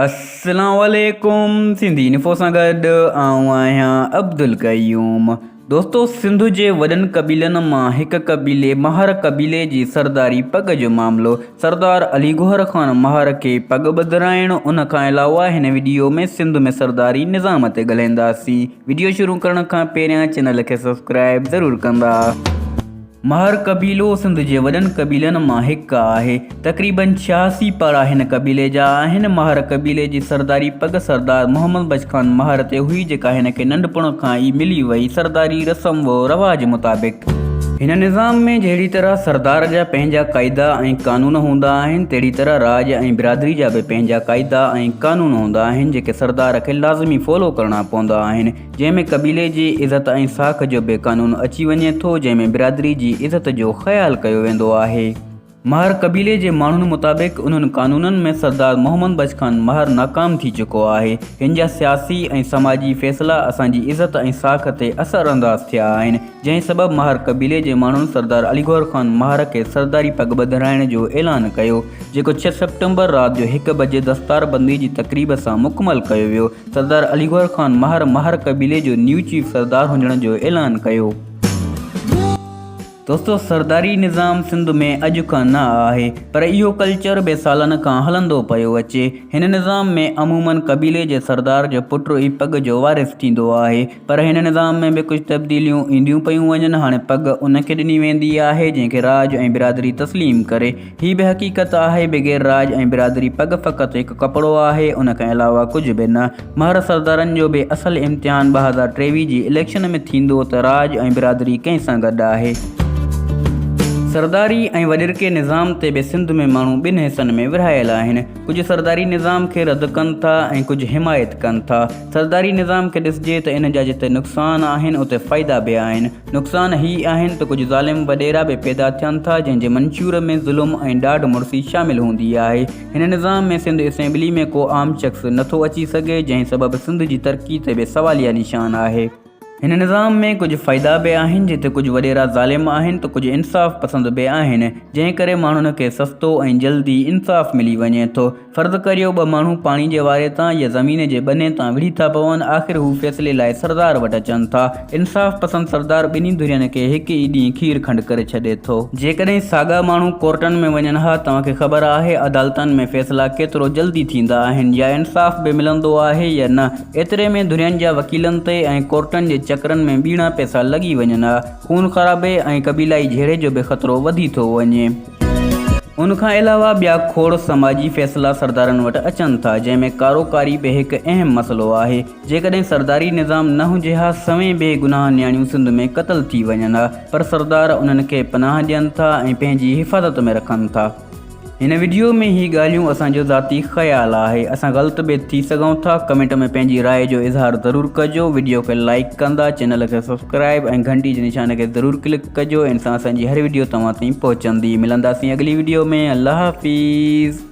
اسلام عليڪم سنڌي انفو سان گڏ آئون آهيان عبدالقيوم دوستو سنڌ جي وڏن قبيلن مان هڪ قبيلي مهر قبيلي جي سرداري پڳ جو معاملو سردار علي گوهر خان مهر کي پڳ ٻڌرائڻ ان کان علاوه هن وڊيو ۾ سنڌ ۾ سرداري نظام تي ڳالهائينداسين وڊيو شروع ڪرڻ کان پهريان چينل کي سبسڪرائب ضرور ڪندا. مهر قبيلو سنڌ جي وڏن قبيلن مان هڪ آهي. تقريباً 86 پاڙا هن قبيلي جا آهن. مهر قبيلي جي سرداري پڳ سردار محمد بخش خان مهر تي هئي جيڪا هن کي ننڍپڻ کان ئي ملي وئي سرداري رسم و رواج مطابق. هن نظام ۾ جهڙي طرح سردار جا پنهنجا قاعدا ۽ قانون هوندا آهن تهڙي طرح راڄ ۽ برادري جا به پنهنجا قاعدا ۽ قانون هوندا آهن جيڪي سردار کي لازمي فالو ڪرڻا پوندا آهن. جنهن ۾ قبيلي جي عزت ۽ ساک جو به قانون اچي وڃي ٿو، جنهن ۾ برادري جي عزت جو خيال ڪيو ويندو آهي. مهر قبيلي جي ماڻهن مطابق انهن قانونن ۾ سردار محمد بخش خان مهر ناڪام ٿي چڪو آهي. هن جا سياسي ۽ سماجي فيصلا اسان جي عزت ۽ ساک تي اثر انداز ٿيا آهن، جنهن سبب مهر قبيلي جي ماڻهن سردار علي گوهر خان مهر کي سرداري پڳ ٻڌرائڻ جو اعلان ڪيو، جيڪو ڇهه سيپٽمبر رات جو هڪ بجي دستاربندي جي تقريب سان مڪمل ڪيو ويو. سردار علي گوهر خان مهر مهر قبيلي جو نيو چيف سردار هجڻ جو اعلان ڪيو. دوستو سرداري نظام سنڌ ۾ اڄ کان نه آهي پر اهو ڪلچر به سالن کان هلندو پيو اچي. هن نظام ۾ عمومن قبيلي جي سردار جو پٽ ئي پڳ جو وارث ٿيندو آهي پر هن نظام ۾ به ڪجهه تبديليون اينديون پيون وڃن هاڻي پڳ ان کي ڏني ويندي آهي جنهن کي راڄ ۽ برادري تسليم ڪري. هي به حقيقت آهي بغير راڄ ۽ برادري پڳ فقط هڪ ڪپڙو آهي ان کان علاوه ڪجهه به نه. مهر سردارن جو به اصل امتحان 2023 جي اليڪشن ۾ ٿيندو ته راڄ ۽ برادري ڪنهن سان گڏ آهي. سرداري ۽ وڏيرڪي نظام تي به سنڌ ۾ ماڻهو ٻن حصن ۾ ورهايل آهن. ڪجهه سرداري نظام کي رد ڪن ٿا ۽ ڪجهه حمايت ڪن ٿا. سرداري نظام کي ڏسجي ته ان جا جتي نقصان آهن اتي فائدا به آهن. نقصان هي آهن ته ڪجهه ظالم وڏيرا به پيدا ٿين ٿا جنهن جي منشور ۾ ظلم ۽ ڏاڍ مڙسي شامل هوندي آهي. هن نظام ۾ سنڌ اسيمبلي ۾ ڪو عام شخص نٿو اچي سگهي جنهن سبب سنڌ جي ترقي تي به سواليه نشان آهي. هن نظام ۾ ڪجهه فائدا به آهن جتي ڪجهه وڏيرا ظالم آهن ته ڪجهه انصاف پسند به آهن جنهن ڪري ماڻهن کي سستو ۽ جلدي انصاف ملي وڃي ٿو. فرض ڪريو ٻه ماڻهو پاڻي جي واري تان يا زمين جي ٻني تان وڙهي ٿا پون، آخر هو فيصلي لاء سردار وٽ اچن ٿا. انصاف پسند سردار ٻنهي ڌرين کي هڪ ئي ڏينهن کير کنڊ ڪري ڇڏي ٿو. جيڪڏهن ساڳا ماڻهو ڪورٽن ۾ وڃن ها، توهان کي خبر آهي عدالتن ۾ فيصلا ڪيترو جلدي ٿيندا آهن يا انصاف به ملندو آهي يا نه. ايتري ۾ ڌرين جا وڪيلن تي ۽ ڪورٽن جي چڪرن ۾ ٻيڻا پئسا لڳي وڃن ها. خون خرابي ۽ قبيلائي جهيڙي جو به خطرو وڌي ٿو وڃي. ان کان علاوه ٻيا کوڙ سماجي فيصلا سردارن وٽ اچن ٿا، جنهن ۾ ڪارو ڪاري به هڪ اهم مسئلو آهي. جيڪڏهن سرداري نظام نه هجي ها سوين بي گناهه نياڻيون سنڌ ۾ قتل ٿي وڃن ها، پر سردار انهن کي پناهه ڏين ٿا ۽ پنهنجي حفاظت ۾ رکن ٿا. هن وڊيو ۾ هي ڳالهيون اسان جو ذاتي خيال آهي اسان غلط به ٿي سگهون ٿا ڪمينٽ ۾ پنهنجي راء جو اظهار ضرور ڪجو وڊيو کي لائيڪ ڪندا چينل کي سبسڪرائب ۽ گهنٽي جي نشان کي ضرور ڪلڪ ڪجو ان سان اسان جي هر وڊيو توهان تائين پهچندي ملنداسين اڳلي وڊيو ۾ الله حافظ.